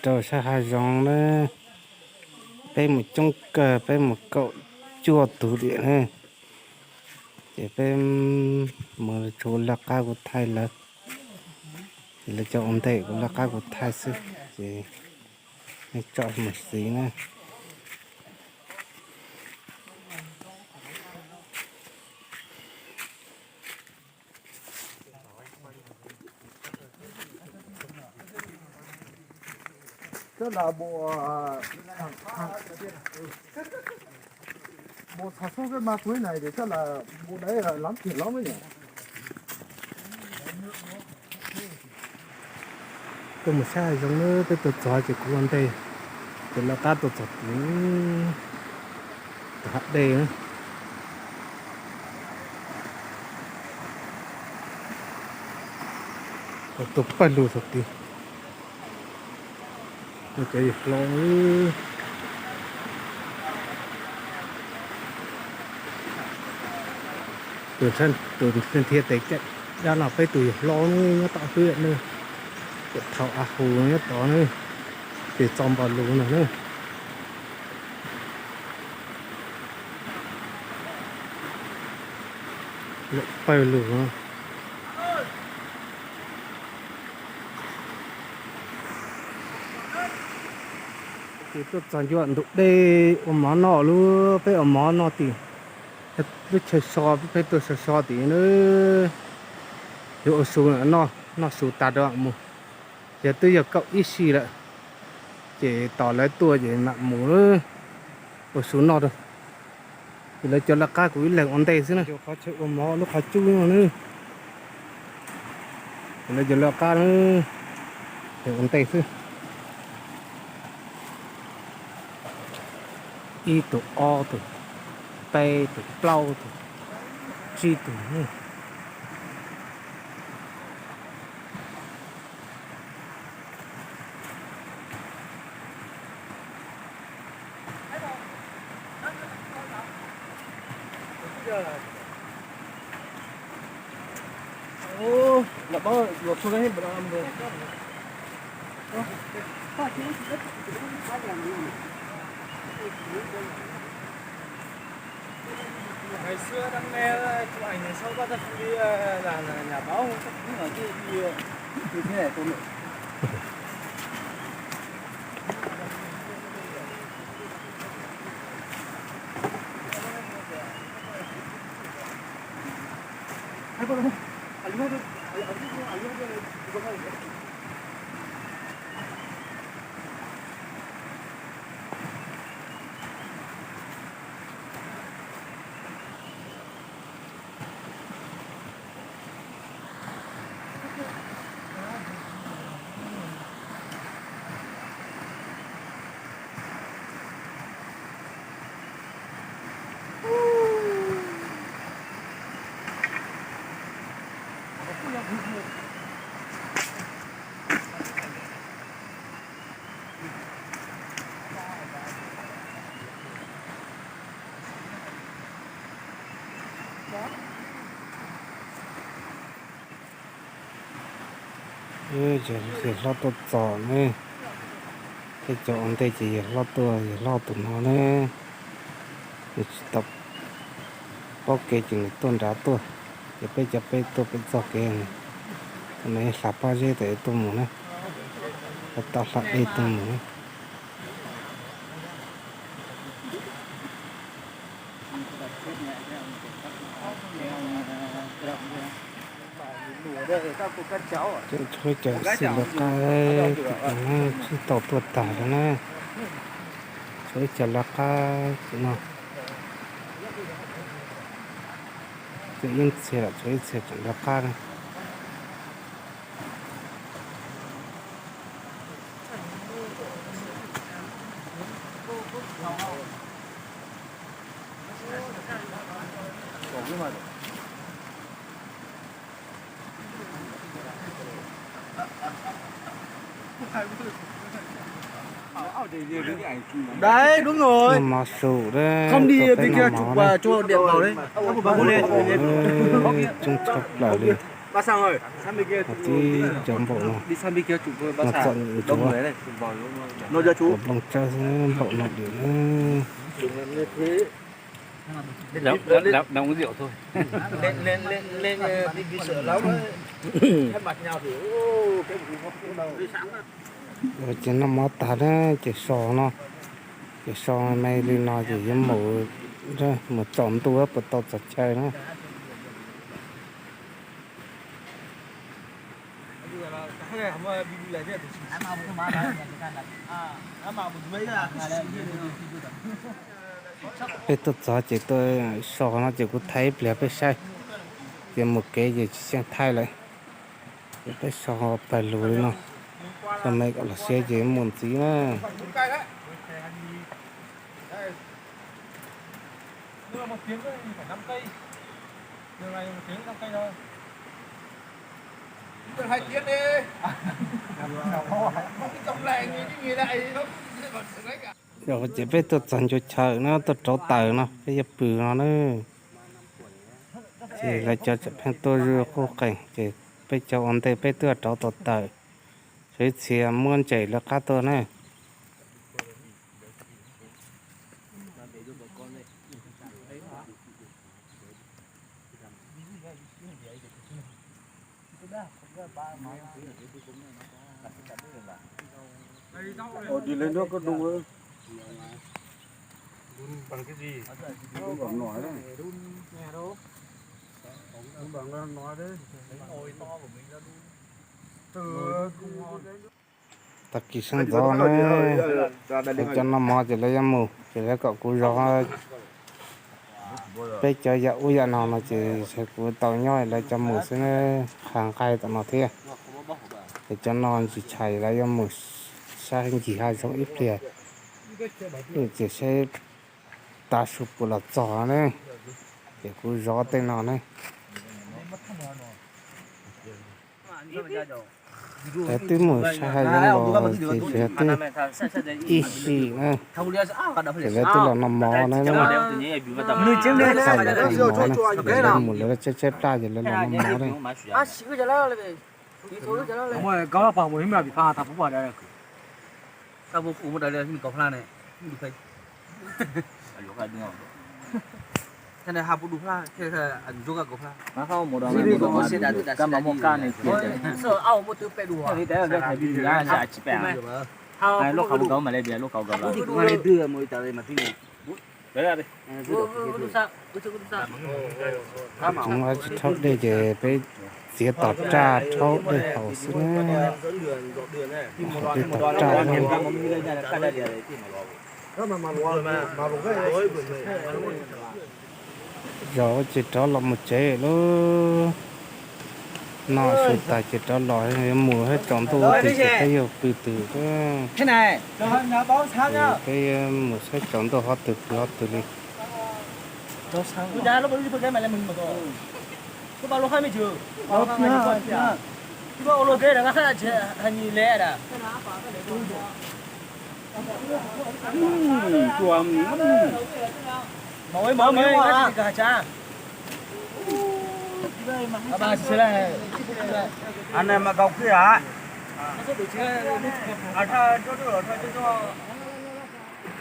Rau sab hav zoov na, peb mus coob kawg, peb mus kaum cuaj tus diam na. Ces peb mus tsuas lawv qab kuv thaij lawv, ces lawv cov ua ntej kuv lawv qab kuv thaij xwb, ces tsom mus xis na. Tuaj mus sab hav zoov na, peb tuaj txog ces kuv ua ntej, ces lawv qab tuaj txog tim tus hav dej na. Tuaj pawg lug txog tid. Cov yawg hlob, tus nrhiav tes caj dab no peb tus yawg hlob nyob tom hwb na, thaum a hu nyob tod na, ces txo npog lus no na. Lawm pawg lug no. Ces tuaj txog ncua ntug dej ua mov noj lub, peb ua mov noj tim lub chaw so, peb tuaj so so tim na. Yuav ua su noj, noj su tas rau mam mus. Yog twb yog kaum ib si lawm, ces tos lawv tuaj ces mam mus ua su noj rau. Ces lawv cov lawv qab kuv ib leeg ua ntej xwb na. Qhov chaw ua mov lub qhov cub no na. Ces lawv cov lawv qab na, ua ntej xwb. Ib tug, ob tug, peb tug, plaub tug, tsib tug. Ngày xưa đang nghe chụp ảnh này sau bắt ra đi làm nhà báo chắc cũng là cái gì như thế này tôi Yawg hlob tuaj txog ne, peb cov ua ntej ces yawg hlob tuaj, yawg hlob tus no ne, nws tsis tau paub kev ces nws tuaj nrad tuaj, ces peb cov peb tuaj pem txoj kev, thaum no yawg hla pob zeb tas tuaj mus na, tau hla dej tuaj mus na. Tshuav ib co xwm lawv qab tim no tsib tau tuaj tag lawm na. Tshuav ib co lawv qab tim no, tshuav ib txhia, tshuav ib txhia tseem lawv qab na. Noj mov su, tau peb noj mov na. Coob tshaj plaws li. Tib cov npaum no, no txom nyem ntsuav, ua nplooj tsawb xwb npaum no diam na. Ces noj mov tag na, ces so no, ces so me li no ces yuav mus, mus tsaus ntuj puas tau txog chaw na. Peb tuaj txog ces tuaj so no ces kuv thaij ib pliag peb saib, ces mus kev ces tsis xyeej thaij lawm. Ces peb so pawg lug li no, so me kom los siav ces mus ntxiv na. Ces peb tuaj txog ncua chaw no tuaj rauv taws no peb yuav pw no na. Ces lawv cov tseem pheej tuaj zuj qub qees ces peb cov ua ntej peb twb rauv tau taws, tshuav ib txhia muab ntses lawv qab tuaj na. Tag kis sawv ntxov na, lawv cov noj mov ces lawv yuav mus ces lawv kom kuv zov peb cov yam ub yam no no ces kuv tau nyob lawv cov mus xwb na, qha nqaij tom no thiab. Ces cov no ntsis tshais lawv yuav mus saib ncig hav zoov ib pliag, ces saib tav su puas los txog na, ces kuv zov tej no na. Lawv twb mus saib hav zoov los ces tsuas twb ib sim na, ces lawv twb los noj mov na. Lawv mus lawv tshaib tshaib plab ces lawv los noj mov na. Tsis rhaub dej ces peb txiav tos raj rhaub dej haus xwb na. Haus dej tos raj na. Zov ces rov los mus tsev lauj. Noj su tas ces rov los, yuav mus thiab, tsaus ntuj twg ces peb yuav pw twg. Peb mus saib tsaus ntuj qhov twg pw qhov twg li.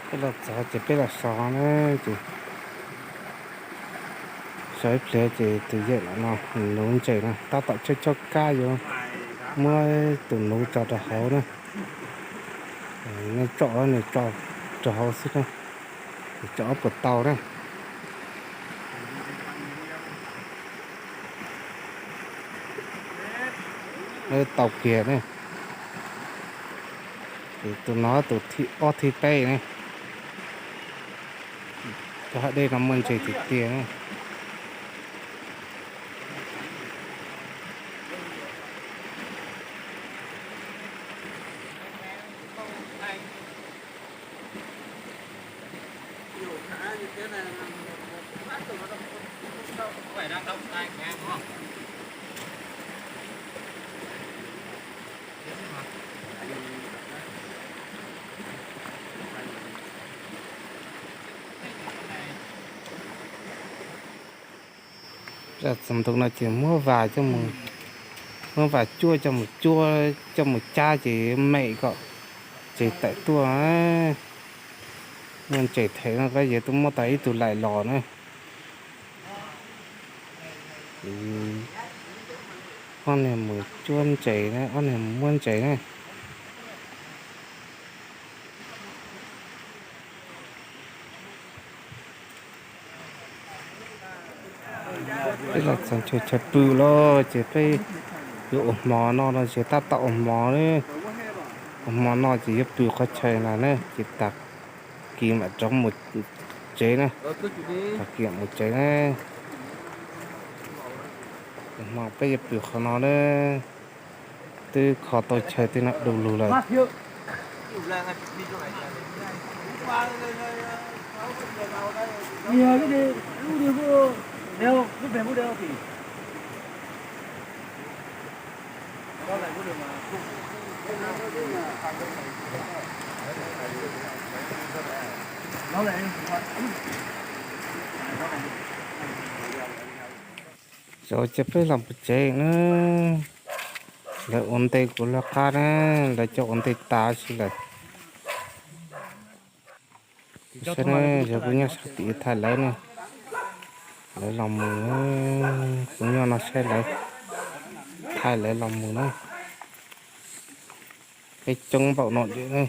Peb los txog ces peb los so na, ces so ib pliag ces tus yawm no nuv ntses no tab tom tshaib tshaib kab yuav muab tus nuv tso rau hauv na. Nej tsom nws tso rau hauv xwb na, tsom puas tau na. Tau kiag na. Ces tus no tus thib ob thib peb ne. Cov hav dej no muaj ntses tiag tiag ne. Zaj txog ntu no ces muab vas coj mus Muab vam cuab coj mus cuab, coj mus cab ces mem kom tseg tawm tuaj. Muaj ntses them no koj yuav tuaj muab tau ib tug laim los na. Ob niag mus cuab ntses na, ob niag mus muab ntses na. Peb los txog chaw pw lawm ces peb yuav ua hmo no no ces tab tom ua hmo, ua hmo no ces yuav pw qhov chaw no na ces tag kis mam rov mus tsev na, tag kis mus tsev na. Ua hmo peb yuav pw qhov no na, twb kho tau chaw twb no du lug lawm. Xyov ces peb los mus tsev na. Lawv ua ntej kuv lawv qab na, lawv cov ua ntej tas si lawm. Saib ne, yog kuv nyob sab tid thaij lawv ne, lawv los mus, kuv nyob no saib lawv, thaij lawv los mus na. Peb coob npaum no li ne.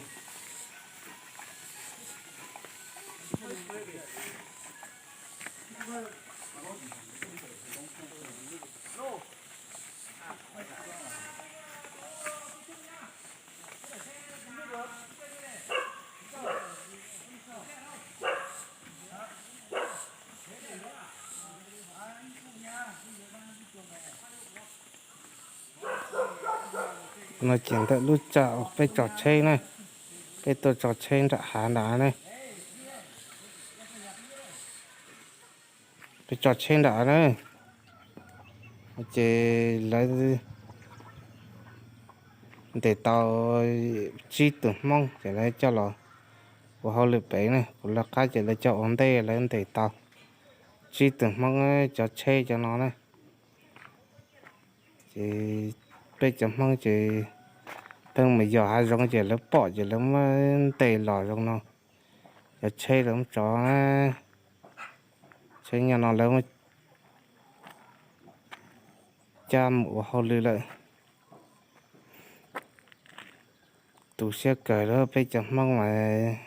No ces ntawm lub tsam uas peb tso tsheb na, peb tuaj tso tsheb nram hav nrad ne. Peb tso tsheb nrad na, ces lawv ntes tau tsib tug Hmoob ces lawv coj los ua hauj lwm pem na. Kuv lawv qab ces lawv cov ua ntej lawv ntes tau tsib tug Hmoob cov tsheb cov no na. Ces peb cov Hmoob ces pheej mus yos hav zoov ces lawv pom ces lawv muab ntes los zoo no. Cov tsheb lawv muab tso na, tsheb nyob no lawv muab cab mus ua hauj lwm lawm. Tu siab kawg li, peb cov Hmoob mas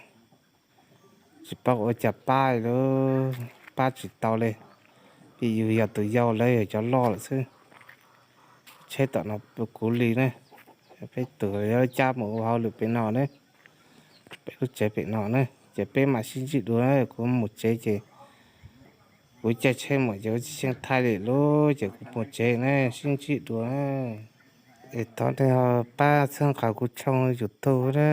tsis paub ua cas pab li, pab tsis tau li. Vim yus yog tus yau lawv yog cov loj lawm xwb. Tsheb tom no kuv li ne, peb tus yuav cab mus ua hauj lwm pem no ne, pem lub tsev pem no ne, ces peb mam sib ntsib dua na. Kuv mus tsev ces kuv caij tsheb mus ces kuv tsis xyeej thaij li lawm ces kuv mus tsev ne, sib ntsib dua na. Es thov nej pab txhawb nqa kuv tshooj YouTube na.